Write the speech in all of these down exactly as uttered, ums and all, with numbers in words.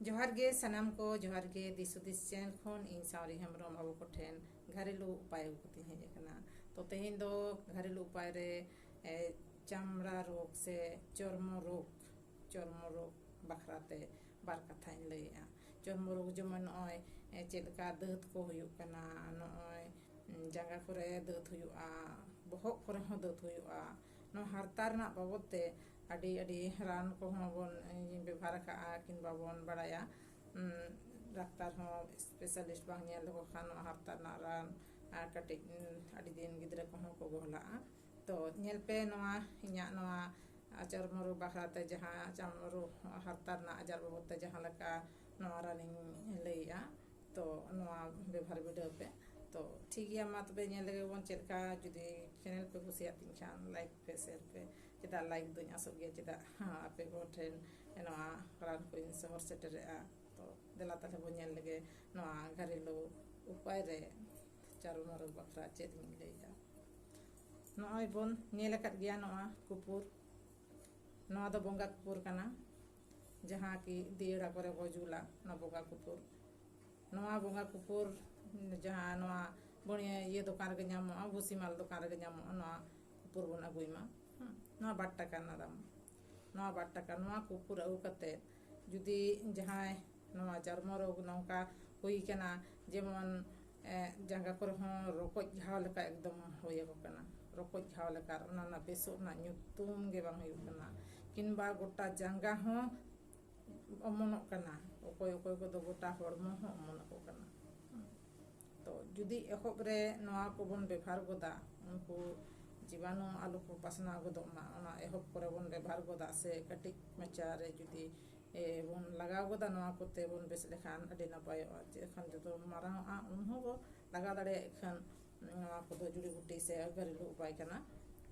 ᱡᱚᱦᱟᱨ ᱜᱮ ᱥᱟᱱᱟᱢ ᱠᱚ, ᱡᱚᱦᱟᱨ ᱜᱮ ᱫᱤᱥ ᱦᱩᱫᱤᱥ ᱪᱮᱱᱮᱞ ᱠᱷᱚᱱ ᱤᱧ ᱥᱟᱶᱨᱤ ᱦᱮᱢᱵᱨᱚᱢ ᱟᱵᱚ ᱠᱚᱴᱷᱮᱱ ᱜᱷᱟᱨᱮᱞᱩ ᱩᱯᱟᱭ ᱟᱹᱜᱩ ᱠᱟᱛᱮᱧ ᱦᱮᱡ ᱟᱠᱟᱱᱟ᱾ ᱛᱚ ᱛᱮᱦᱮᱧ ᱫᱚ ᱜᱷᱟᱨᱮᱞᱩ ᱩᱯᱟᱭ ᱨᱮ, ᱮ, ᱪᱟᱢᱲᱟ ᱨᱳᱜᱽ ᱥᱮ ᱪᱚᱨᱢᱚ ᱨᱳᱜᱽ, ᱪᱚᱨᱢᱚ ᱨᱳᱜᱽ ᱵᱟᱠᱷᱨᱟ ᱛᱮ ᱵᱟᱨ ᱠᱟᱛᱷᱟᱧ ᱞᱟᱹᱭᱮᱜᱼᱟ᱾ ᱪᱚᱨᱢᱚ ᱨᱳᱜᱽ ᱡᱮᱢᱚᱱ ᱱᱚᱜᱼᱚᱭ, ᱮ, ᱪᱮᱫ ᱞᱮᱠᱟ ᱫᱟᱹᱛ ᱠᱚ ᱦᱩᱭᱩᱜ ᱠᱟᱱᱟ, ᱱᱚᱜᱼᱚᱭ, ᱩᱸ, ᱡᱟᱸᱜᱟ ᱠᱚᱨᱮ ᱫᱟᱹᱛ ᱦᱩᱭᱩᱜᱼᱟ, ᱵᱚᱦᱚᱜ ᱠᱚᱨᱮ ᱦᱚᱸ ᱫᱟᱹᱛ ᱦᱩᱭᱩᱜᱼᱟ, ᱱᱚᱣᱟ ᱦᱟᱨᱛᱟ ᱨᱮᱱᱟᱜ ᱵᱟᱵᱚᱫ ᱛᱮ ᱟᱹᱰᱤ ᱟᱹᱰᱤ ᱨᱟᱱ ᱠᱚᱦᱚᱸ ᱵᱚᱱ, ᱮ, ᱵᱮᱵᱷᱟᱨ ᱟᱠᱟᱜᱼᱟ ᱠᱤᱝᱵᱟ ᱵᱚᱱ ᱵᱟᱲᱟᱭᱟ᱾ ᱩᱸ, ᱰᱟᱠᱛᱟᱨ ᱦᱚᱸ ᱥᱯᱮᱥᱟᱞᱤᱥᱴ ᱵᱟᱝ ᱧᱮᱞ ᱞᱮᱠᱚ ᱠᱷᱟᱱ ᱱᱚᱣᱟ ᱦᱟᱨᱛᱟ ᱨᱮᱱᱟᱜ ᱨᱟᱱ, ᱟᱨ ᱠᱟᱹᱴᱤᱡ, ᱩᱸ, ᱟᱹᱰᱤ ᱫᱤᱱ ᱜᱤᱫᱽᱨᱟᱹ ᱠᱚᱦᱚᱸ ᱠᱚ ᱜᱚᱦᱞᱟᱜᱼᱟ᱾ ᱛᱚ ᱧᱮᱞ ᱯᱮ, ᱱᱚᱣᱟ ᱤᱧᱟᱹᱜ ᱱᱚᱣᱟ ᱪᱚᱨᱢᱚ ᱨᱳᱜᱽ ᱵᱟᱠᱷᱨᱟ ᱛᱮ ᱡᱟᱦᱟᱸ ᱪᱚᱨᱢᱚ ᱨᱳᱜᱽ ᱦᱟᱨᱛᱟ ᱨᱮᱱᱟᱜ ᱟᱡᱟᱨ ᱵᱟᱵᱚᱫ ᱛᱮ ᱡᱟᱦᱟᱸ ᱞᱮᱠᱟ ᱱᱚᱣᱟ ᱨᱟᱱᱤᱧ ᱞᱟᱹᱭᱮᱜᱼᱟ, ᱛᱚ ᱱᱚᱣᱟ ᱵᱮᱵᱷᱟᱨ ᱵᱤᱰᱟᱹᱣ ᱯᱮ᱾ ᱛᱚ ᱴᱷᱤᱠ ᱜᱮᱭᱟ, ᱢᱟ ᱛᱚᱵᱮ ᱧᱮᱞ ᱞᱮᱜᱮ ᱵᱚᱱ ᱪᱮᱫ ᱞᱮᱠᱟ᱾ ᱡᱩᱫᱤ ᱪᱮᱱᱮᱞ ᱯᱮ ᱠᱩᱥᱤᱭᱟᱜ ᱛᱤᱧ ᱠᱷᱟᱱ ᱞᱟᱭᱤᱠ ᱯᱮ, ᱥᱮᱭᱟᱨ ᱯᱮ᱾ ᱪᱮᱫᱟᱜ ᱞᱟᱭᱤᱠ ᱫᱚᱧ ᱟᱥᱚᱜ ᱜᱮᱭᱟ, ᱪᱮᱫᱟᱜ ᱟᱯᱮ ᱠᱚ ᱴᱷᱮᱱ ᱱᱚᱣᱟ ᱨᱟᱱ ᱠᱚᱧ ᱥᱚᱦᱚᱨ ᱥᱮᱴᱮᱨᱮᱜᱼᱟ᱾ ᱛᱚ ᱫᱮᱞᱟ ᱛᱟᱦᱞᱮ ᱵᱚᱱ ᱧᱮᱞ ᱞᱮᱜᱮ ᱱᱚᱣᱟ ᱜᱷᱟᱨᱮᱞᱩ ᱩᱯᱟᱭ ᱨᱮ ᱪᱚᱨᱢᱚ ᱨᱳᱜᱽ ᱵᱟᱠᱷᱨᱟ ᱪᱮᱫ ᱤᱧ ᱞᱟᱹᱭᱮᱜᱼᱟ᱾ ᱱᱚᱜᱼᱚᱭ ᱵᱚᱱ ᱧᱮᱞ ᱟᱠᱟᱫ ᱜᱮᱭᱟ ᱱᱚᱣᱟ ᱠᱩᱯᱩᱨ, ᱱᱚᱣᱟ ᱫᱚ ᱵᱚᱸᱜᱟ ᱠᱩᱯᱩᱨ ᱠᱟᱱᱟ, ᱡᱟᱦᱟᱸ ᱠᱤ ᱫᱤᱭᱟᱹᱲᱟ ᱠᱚᱨᱮ ᱠᱚ ᱡᱩᱞᱟ, ᱚᱱᱟ ᱵᱚᱸᱜᱟ ᱠᱩᱯᱩᱨ᱾ ᱱᱚᱣᱟ ᱵᱚᱸᱜᱟ ᱠᱩᱯᱩᱨ ᱡᱟᱦᱟᱸ ᱱᱚᱣᱟ ᱵᱚᱱᱤᱭᱟᱹ ᱤᱭᱟᱹ ᱫᱚᱠᱟᱱ ᱨᱮᱜᱮ ᱧᱟᱢᱚᱜᱼᱟ, ᱵᱷᱩᱥᱤᱢᱟᱞ ᱫᱚᱠᱟᱱ ᱨᱮᱜᱮ ᱧᱟᱢᱚᱜᱼᱟ, ᱱᱚᱣᱟ ᱠᱩᱯᱩᱨ ᱵᱚᱱ ᱟᱹᱜᱩᱭ ᱢᱟ᱾ ᱦᱩᱸ, ᱱᱚᱣᱟ ᱵᱟᱨ ᱴᱟᱠᱟ ᱨᱮᱱᱟᱜ ᱫᱟᱢ, ᱱᱚᱣᱟ ᱵᱟᱨ ᱴᱟᱠᱟ᱾ ᱱᱚᱣᱟ ᱠᱩᱯᱩᱨ ᱟᱹᱜᱩ ᱠᱟᱛᱮ ᱡᱩᱫᱤ ᱡᱟᱦᱟᱸᱭ ᱱᱚᱣᱟ ᱪᱚᱨᱢᱚ ᱨᱳᱜᱽ ᱱᱚᱝᱠᱟ ᱦᱩᱭ ᱠᱟᱱᱟ, ᱡᱮᱢᱚᱱ, ᱮ, ᱡᱟᱸᱜᱟ ᱠᱚᱨᱮ ᱦᱚᱸ ᱨᱚᱠᱚᱡ ᱜᱷᱟᱣ ᱞᱮᱠᱟ ᱮᱠᱫᱚᱢ ᱦᱩᱭ ᱟᱠᱚ ᱠᱟᱱᱟ, ᱨᱚᱠᱚᱡ ᱜᱷᱟᱣ ᱞᱮᱠᱟ, ᱟᱨ ᱚᱱᱟ ᱨᱮᱱᱟᱜ ᱵᱮᱥᱚᱜ ᱨᱮᱱᱟᱜ ᱧᱩᱛᱩᱢ ᱜᱮ ᱵᱟᱝ ᱦᱩᱭᱩᱜ ᱠᱟᱱᱟ, ᱠᱤᱝᱵᱟ ᱜᱚᱴᱟ ᱡᱟᱸᱜᱟ ᱦᱚᱸ ᱚᱢᱚᱱᱚᱜ ᱠᱟᱱᱟ, ᱚᱠᱚᱭ ᱚᱠᱚᱭ ᱠᱚᱫᱚ ᱜᱚᱴᱟ ᱦᱚᱲᱢᱚ ᱦᱚᱸ ᱚᱢᱚᱱ ᱟᱠᱚ ᱠᱟᱱᱟ᱾ ᱛᱚ ᱡᱩᱫᱤ ᱮᱦᱚᱵ ᱨᱮ ᱱᱚᱣᱟ ᱠᱚᱵᱚᱱ ᱵᱮᱵᱷᱟᱨ ᱜᱚᱫᱟ, ᱩᱱᱠᱩ ᱡᱤᱵᱟᱱᱩ ᱟᱞᱚ ᱠᱚ ᱯᱟᱥᱱᱟᱣ ᱜᱚᱫᱚᱜ ᱢᱟ, ᱚᱱᱟ ᱮᱦᱚᱵ ᱠᱚᱨᱮ ᱵᱚᱱ ᱵᱮᱵᱷᱟᱨ ᱜᱚᱫᱟ, ᱥᱮ ᱠᱟᱹᱴᱤᱡ ᱢᱟᱪᱟ ᱨᱮ ᱡᱩᱫᱤ, ᱮ, ᱵᱚᱱ ᱞᱟᱜᱟᱣ ᱜᱚᱫᱟ, ᱱᱚᱣᱟ ᱠᱚᱛᱮ ᱵᱚᱱ ᱵᱮᱥ ᱞᱮᱠᱷᱟᱱ ᱟᱹᱰᱤ ᱱᱟᱯᱟᱭᱚᱜᱼᱟ᱾ ᱪᱮᱫ ᱠᱷᱟᱱ ᱡᱚᱛᱚ ᱢᱟᱨᱟᱝ ᱚᱜᱼᱟ, ᱩᱱ ᱦᱚᱸ ᱵᱚ ᱞᱟᱜᱟᱣ ᱫᱟᱲᱮᱭᱟᱜ ᱠᱷᱟᱱ ᱱᱚᱣᱟ ᱠᱚᱫᱚ ᱡᱩᱲᱤ ᱵᱩᱴᱤ ᱥᱮ ᱜᱷᱟᱨᱮᱞᱩ ᱩᱯᱟᱭ ᱠᱟᱱᱟ᱾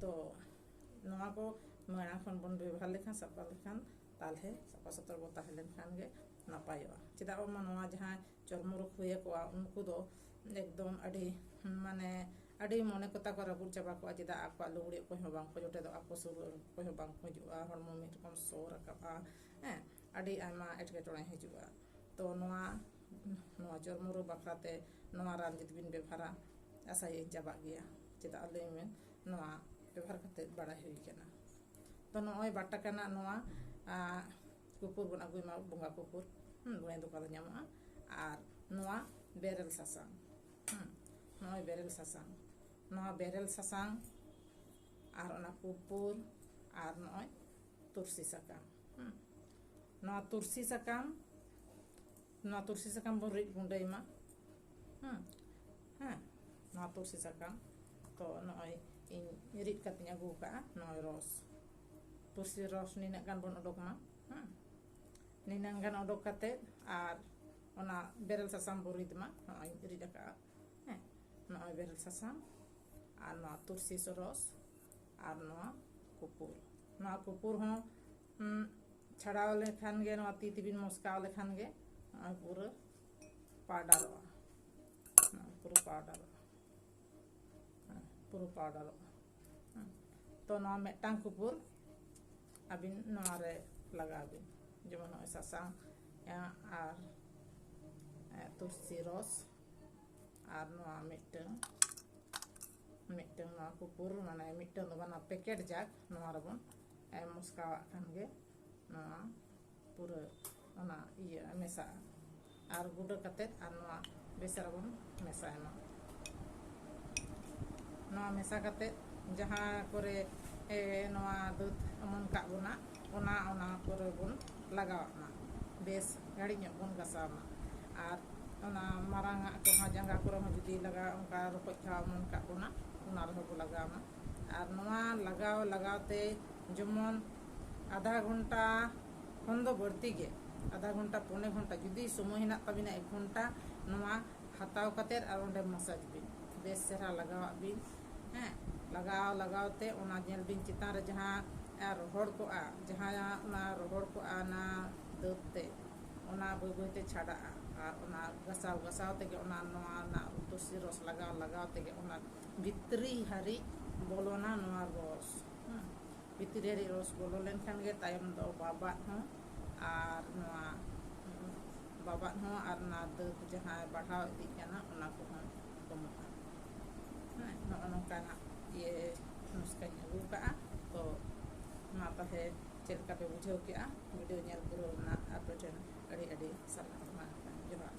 ᱛᱚ ᱱᱚᱣᱟ ᱠᱚ ᱢᱟᱲᱟᱝ ᱠᱷᱚᱱ ᱵᱚᱱ ᱵᱮᱵᱚᱦᱟᱨ ᱞᱮᱠᱷᱟᱱ, ᱥᱟᱯᱷᱟ ᱞᱮᱠᱷᱟᱱ, ᱛᱟᱦᱚᱞᱮ ᱥᱟᱯᱷᱟ ᱥᱩᱛᱨᱚ ᱵᱚ ᱛᱟᱦᱮᱸ ᱞᱮᱱᱠᱷᱟᱱ ᱜᱮ ᱱᱟᱯᱟᱭᱚᱜᱼᱟ᱾ ᱪᱮᱫᱟᱜ ᱵᱟᱝᱢᱟ ᱱᱚᱣᱟ ᱡᱟᱦᱟᱸ ᱪᱚᱨᱢᱚ ᱨᱳᱜᱽ ᱦᱩᱭ ᱟᱠᱚᱣᱟ, ᱩᱱᱠᱩ ᱫᱚ ᱮᱠᱫᱚᱢ ᱟᱹᱰᱤ, ᱢᱟᱱᱮ, ᱟᱹᱰᱤ ᱢᱚᱱᱮ ᱠᱚᱛᱟ ᱠᱚ ᱨᱟᱹᱯᱩᱫ ᱪᱟᱵᱟ ᱠᱚᱜᱼᱟ᱾ ᱪᱮᱫᱟᱜ ᱟᱠᱚᱣᱟᱜ ᱞᱩᱜᱽᱲᱤ ᱚᱠᱚᱭ ᱦᱚᱸ ᱵᱟᱝ ᱠᱚ ᱡᱚᱴᱮᱫᱚᱜᱼᱟ, ᱟᱠᱚ ᱥᱩᱨ ᱚᱠᱚᱭ ᱦᱚᱸ ᱵᱟᱝ ᱠᱚ ᱦᱤᱡᱩᱜᱼᱟ, ᱦᱚᱲᱢᱚ ᱢᱤᱫ ᱨᱚᱠᱚᱢ ᱥᱚ ᱨᱟᱠᱟᱵᱼᱟ, ᱦᱮᱸ, ᱟᱹᱰᱤ ᱟᱭᱢᱟ ᱮᱴᱠᱮᱴᱚᱬᱮ ᱦᱤᱡᱩᱜᱼᱟ᱾ ᱛᱚ ᱱᱚᱣᱟ ᱱᱚᱣᱟ ᱪᱚᱨᱢᱚ ᱨᱳᱜᱽ ᱵᱟᱠᱷᱨᱟ ᱛᱮ ᱱᱚᱣᱟ ᱨᱟᱱ ᱡᱩᱫᱤ ᱵᱤᱱ ᱵᱮᱵᱷᱟᱨᱟ, ᱟᱥᱟᱭᱟᱹᱧ ᱪᱟᱵᱟᱜ ᱜᱮᱭᱟ᱾ ᱪᱮᱫᱟᱜ ᱞᱟᱹᱭ ᱢᱮ, ᱱᱚᱣᱟ ᱵᱮᱵᱷᱟᱨ ᱠᱟᱛᱮ ᱵᱟᱲᱟᱭ ᱦᱩᱭ ᱠᱟᱱᱟ᱾ ᱛᱚ ᱱᱚᱜᱼᱚᱭ ᱵᱟᱨ ᱴᱟᱠᱟ ᱨᱮᱱᱟᱜ ᱱᱚᱣᱟ ᱟᱸ, ᱠᱩᱯᱩᱨ ᱵᱚᱱ ᱟᱹᱜᱩᱭ ᱢᱟ, ᱵᱚᱸᱜᱟ ᱠᱩᱯᱩᱨ᱾ ᱦᱩᱸ, ᱵᱚᱸᱜᱟ ᱫᱚᱠᱟᱱ ᱨᱮ ᱧᱟᱢᱚᱜᱼᱟ᱾ ᱟᱨ ᱱᱚᱣᱟ ᱵᱮᱨᱮᱞ ᱥᱟᱥᱟᱝ᱾ ᱦᱩᱸ, ᱱᱚᱜᱼᱚᱭ ᱵᱮᱨᱮᱞ ᱥᱟᱥᱟᱝ᱾ ᱱᱚᱣᱟ ᱵᱮᱨᱮᱞ ᱥᱟᱥᱟᱝ ᱟᱨ ᱚᱱᱟ ᱠᱩᱯᱩᱨ ᱟᱨ ᱱᱚᱜᱼᱚᱭ ᱛᱩᱨᱥᱤ ᱥᱟᱠᱟᱢ᱾ ᱦᱩᱸ, ᱱᱚᱣᱟ ᱛᱩᱨᱥᱤ ᱥᱟᱠᱟᱢ ᱱᱚᱣᱟ ᱛᱩᱨᱥᱤ ᱥᱟᱠᱟᱢ ᱵᱚᱱ ᱨᱤᱫ ᱜᱩᱸᱰᱟᱹᱭ ᱢᱟ᱾ ᱦᱮᱸ, ᱦᱮᱸ, ᱱᱚᱣᱟ ᱛᱩᱨᱥᱤ ᱥᱟᱠᱟᱢ᱾ ᱛᱚ ᱱᱚᱜᱼᱚᱭ ᱤᱧ ᱨᱤᱫ ᱠᱟᱛᱮᱧ ᱟᱹᱜᱩ ᱟᱠᱟᱫᱼᱟ ᱱᱚᱜᱼᱚᱭ ᱨᱚᱥ᱾ ᱛᱩᱨᱥᱤ ᱨᱚᱥ ᱱᱤᱱᱟᱹᱜ ᱜᱟᱱ ᱵᱚᱱ ᱚᱰᱚᱠ ᱢᱟ᱾ ᱦᱮᱸ, ᱱᱤᱱᱟᱹᱜ ᱜᱟᱱ ᱚᱰᱚᱠ ᱠᱟᱛᱮ ᱟᱨ ᱚᱱᱟ ᱵᱮᱨᱮᱞ ᱥᱟᱥᱟᱝ ᱵᱚᱱ ᱨᱤᱫ ᱢᱟ᱾ ᱱᱚᱜᱼᱚᱭ ᱨᱤᱫ ᱟᱠᱟᱫᱼᱟ᱾ ᱦᱮᱸ, ᱱᱚᱜᱼᱚᱭ ᱵᱮᱨᱮᱞ ᱥᱟᱥᱟᱝ ᱟᱨ ᱱᱚᱣᱟ ᱛᱩᱨᱥᱤ ᱨᱚᱥ ᱟᱨ ᱱᱚᱣᱟ ᱠᱩᱯᱩᱨ᱾ ᱱᱚᱣᱟ ᱠᱩᱯᱩᱨ ᱦᱚᱸ ᱩᱸ, ᱪᱷᱟᱲᱟᱣ ᱞᱮᱠᱷᱟᱱ ᱜᱮ, ᱱᱚᱣᱟ ᱛᱤ ᱛᱮᱵᱤᱱ ᱢᱚᱥᱠᱟᱣ ᱞᱮᱠᱷᱟᱱ ᱜᱮ ᱱᱚᱜᱼᱚᱭ ᱯᱩᱨᱟᱹ ᱯᱟᱣᱰᱟᱨᱚᱜᱼᱟ᱾ ᱱᱚᱜᱼᱚᱭ ᱯᱩᱨᱟᱹ ᱯᱟᱣᱰᱟᱨᱚᱜᱼᱟ᱾ ᱦᱮᱸ, ᱯᱩᱨᱟᱹ ᱯᱟᱣᱰᱟᱨᱚᱜᱼᱟ᱾ ᱦᱮᱸ, ᱛᱚ ᱱᱚᱣᱟ ᱢᱤᱫᱴᱟᱝ ᱠᱩᱯᱩᱨ ᱟᱹᱵᱤᱱ ᱱᱚᱣᱟ ᱨᱮ ᱞᱟᱜᱟᱣ ᱵᱤᱱ, ᱡᱮᱢᱚᱱ ᱱᱚᱜᱼᱚᱭ ᱥᱟᱥᱟᱝ, ᱮᱸ, ᱟᱨ, ᱮᱸ, ᱛᱩᱞᱥᱤ ᱨᱚᱥ ᱟᱨ ᱱᱚᱣᱟ ᱢᱤᱫᱴᱟᱝ ᱢᱤᱫᱴᱟᱝ ᱱᱚᱣᱟ ᱠᱩᱯᱩᱨ, ᱢᱟᱱᱮ ᱢᱤᱫᱴᱟᱝ ᱫᱚ ᱵᱟᱝ, ᱯᱮᱠᱮᱴ ᱡᱟᱜ ᱱᱚᱣᱟ ᱨᱮᱵᱚᱱ, ᱮ, ᱢᱚᱥᱠᱟᱣᱟᱜ ᱠᱷᱟᱱ ᱜᱮ ᱱᱚᱣᱟ ᱯᱩᱨᱟᱹ ᱚᱱᱟ ᱤᱭᱟᱹ ᱢᱮᱥᱟᱜᱼᱟ᱾ ᱟᱨ ᱜᱩᱸᱰᱟᱹ ᱠᱟᱛᱮᱫ ᱟᱨ ᱱᱚᱣᱟ ᱵᱮᱥ ᱨᱮᱵᱚᱱ ᱢᱮᱥᱟᱭ ᱢᱟ᱾ ᱱᱚᱣᱟ ᱢᱮᱥᱟ ᱠᱟᱛᱮᱫ ᱡᱟᱦᱟᱸ ᱠᱚᱨᱮ, ᱮ, ᱱᱚᱣᱟ ᱫᱟᱹᱛ ᱚᱢᱚᱱ ᱠᱟᱜ ᱵᱚᱱᱟ, ᱚᱱᱟ, ᱚᱱᱟ ᱠᱚᱨᱮ ᱵᱚᱱ ᱞᱟᱜᱟᱣᱟᱜ ᱢᱟ, ᱵᱮᱥ ᱜᱷᱟᱹᱲᱤᱡ ᱧᱚᱜ ᱵᱚᱱ ᱜᱷᱟᱥᱟᱣ ᱢᱟ᱾ ᱟᱨ ᱚᱱᱟ ᱢᱟᱨᱟᱝ ᱟᱜ ᱠᱚᱦᱚᱸ ᱡᱟᱸᱜᱟ ᱠᱚᱨᱮ ᱦᱚᱸ ᱡᱩᱫᱤ ᱞᱟᱜᱟᱣ, ᱚᱱᱠᱟ ᱨᱚᱠᱚᱡ ᱠᱷᱟᱣᱟ ᱚᱢᱚᱱ ᱠᱟᱜ ᱵᱚᱱᱟ, ᱚᱱᱟ ᱨᱮᱦᱚᱸ ᱵᱚ ᱞᱟᱜᱟᱣ ᱢᱟ᱾ ᱟᱨ ᱱᱚᱣᱟ ᱞᱟᱜᱟᱣ ᱞᱟᱜᱟᱣ ᱛᱮ ᱡᱮᱢᱚᱱ ᱟᱫᱷᱟ ᱜᱷᱚᱱᱴᱟ ᱠᱷᱚᱱ ᱫᱚ ᱵᱟᱹᱲᱛᱤ ᱜᱮ, ᱟᱫᱷᱟ ᱜᱷᱚᱱᱴᱟ, ᱯᱚᱱᱮ ᱜᱷᱚᱱᱴᱟ, ᱡᱩᱫᱤ ᱥᱚᱢᱚᱭ ᱦᱮᱱᱟᱜ ᱛᱟᱵᱤᱱᱟ ᱮᱠ ᱜᱷᱚᱱᱴᱟ, ᱱᱚᱣᱟ ᱦᱟᱛᱟᱣ ᱠᱟᱛᱮᱫ ᱟᱨ ᱚᱸᱰᱮ ᱢᱟᱥᱟᱡᱽ ᱵᱤᱱ, ᱵᱮᱥ ᱪᱮᱦᱨᱟ ᱞᱟᱜᱟᱣᱟᱜ ᱵᱤᱱ᱾ ᱦᱮᱸ, ᱞᱟᱜᱟᱣ ᱞᱟᱜᱟᱣ ᱛᱮ ᱚᱱᱟ ᱧᱮᱞ ᱵᱤᱱ ᱪᱮᱛᱟᱱ ᱨᱮ ᱡᱟᱦᱟᱸ, ᱮ, ᱨᱚᱦᱚᱲ ᱠᱚᱜᱼᱟ, ᱡᱟᱦᱟᱸ ᱚᱱᱟ ᱨᱚᱦᱚᱲ ᱠᱚᱜᱼᱟ ᱚᱱᱟ ᱫᱟᱹᱛ ᱛᱮ, ᱚᱱᱟ ᱵᱟᱹᱭ ᱵᱟᱹᱭ ᱛᱮ ᱪᱷᱟᱰᱟᱜᱼᱟ᱾ ᱟᱨ ᱚᱱᱟ ᱜᱷᱟᱥᱟᱣ ᱜᱷᱟᱥᱟᱣ ᱛᱮᱜᱮ ᱚᱱᱟ, ᱱᱚᱣᱟ ᱨᱮᱱᱟᱜ ᱛᱩᱞᱥᱤ ᱨᱚᱥ ᱞᱟᱜᱟᱣ ᱞᱟᱜᱟᱣ ᱛᱮᱜᱮ ᱚᱱᱟ ᱵᱷᱤᱛᱨᱤ ᱦᱟᱹᱨᱤᱡ ᱵᱚᱞᱚᱱᱟ ᱱᱚᱣᱟ ᱨᱚᱥ᱾ ᱦᱮᱸ, ᱵᱷᱤᱛᱨᱤ ᱦᱟᱹᱨᱤᱡ ᱨᱚᱥ ᱵᱚᱞᱚ ᱞᱮᱱᱠᱷᱟᱱ ᱜᱮ ᱛᱟᱭᱚᱢ ᱫᱚ ᱵᱟᱵᱟᱫ ᱦᱚᱸ ᱟᱨ ᱱᱚᱣᱟ ᱵᱟᱵᱟᱫ ᱦᱚᱸ ᱟᱨ ᱚᱱᱟ ᱫᱟᱹᱛ ᱡᱟᱦᱟᱸ ᱵᱟᱲᱦᱟᱣ ᱤᱫᱤᱜ ᱠᱟᱱᱟ, ᱚᱱᱟ ᱠᱚᱦᱚᱸ ᱠᱚᱢᱚᱜᱼᱟ᱾ ᱦᱮᱸ, ᱱᱚᱜᱼᱚ ᱱᱚᱝᱠᱟᱱᱟᱜ ᱤᱭᱟᱹ ᱱᱩᱥᱠᱟᱧ ᱟᱹᱜᱩ ᱠᱟᱜᱼᱟ᱾ ᱛᱚ ᱢᱟ ᱛᱟᱦᱞᱮ ᱪᱮᱫ ᱞᱮᱠᱟ ᱯᱮ ᱵᱩᱡᱷᱟᱹᱣ ᱠᱮᱜᱼᱟ ᱵᱷᱤᱰᱤᱭᱳ ᱧᱮᱞ ᱯᱩᱨᱟᱹᱣ ᱨᱮᱱᱟᱜ? ᱟᱯᱮ ᱴᱷᱮᱱ ᱟᱹᱰᱤ ᱟᱹᱰᱤ ᱥᱟᱨᱦᱟᱣ᱾ ᱢᱟ ᱡᱚᱦᱟᱨ᱾